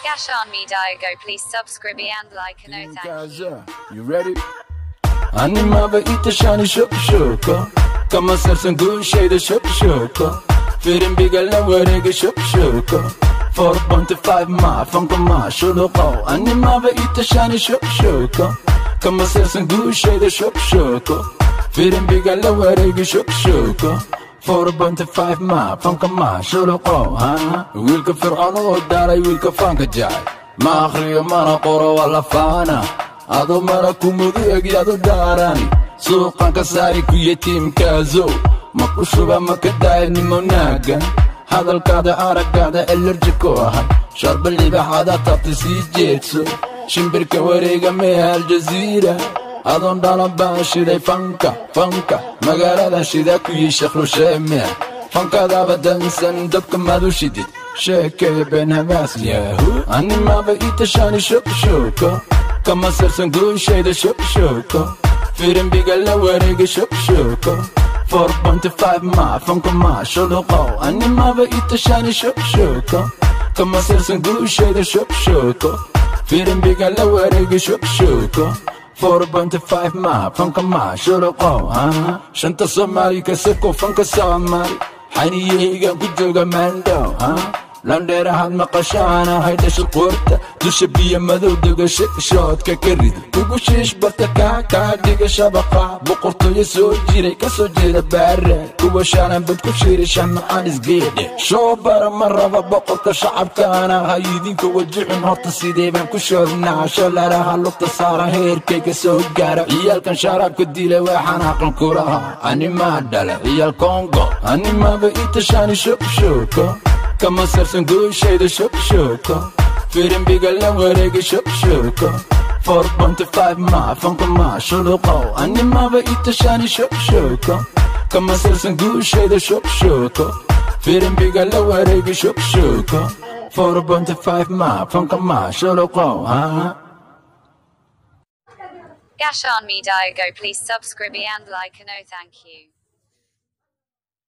Gashan Media, please subscribe and like and oh thank you. You ready? Animaba itashani shoko kama sarsan guushayda shoko firimbiga la wareega shoko 4.5 ma fanka ma shuluqo animaba itashani shoko kama sarsan guushayda shoko firimbiga la wareega shoko 4.5 ma fanka ma shuluqo wiilka fircoon oo daaray wiilka fanka jacay ma akhriyo mana qoro wala faana ado mara kumudu egyado daarani suuqan ka saari ku yatiimkaazo ma ku shuba ma ka daaya nimonaaga hadalkaada araggaada elerji ku ahay sharba libaxada tabta sii jeedso shimbirka wareega mee aljaziira adoon dhalan baan shiday fanka fanka magaaladan shidaa ku yii sheekh fankadaaba dansan dabka maad u shidid sheekee been hamaas yahu animaba itashani shoko kama sarsan guushayda shoko firimbiga la wareega shoko 4.5 ma fanka ma shuluqo animaba itashani shoko kama sarsan guushayda shoko firimbiga la wareega shoko 4.5 ma fanka ma shuluqo shanta Soomaali ka sako fanka Soomaali xaniyeyga ku jooga maandhow landheerahaad maqashaana haydhasha qoorta dusha biyo madow dega shoodka ka rida kugu shiish barta kaa dhiga shabaqa boqortooyo soo jiray ka soo jeeda baara kuwa shaalan bad ku shiiri shamacaan isgeedhe shoobara ma raba boqorka shacabkaana hay idinka wajixun horta sidee baan ku shoognaa shalaraha lugta saara heerkayga soo gaara ciyaalkan sharaabka dila waxaan aqal ku lahaa animaa dhala ciyaal Kongo animaba itashani shoko kama sarsan guushayda shoko firimbiga la wareega shoko 4.5 ma fanka ma shuluqo animaba itashani shoko kama sarsan guushayda shoko firimbiga la wareega shoko 4.5 ma fanka ma shuluqo. Gashan Media, please subscribe and like and oh thank you.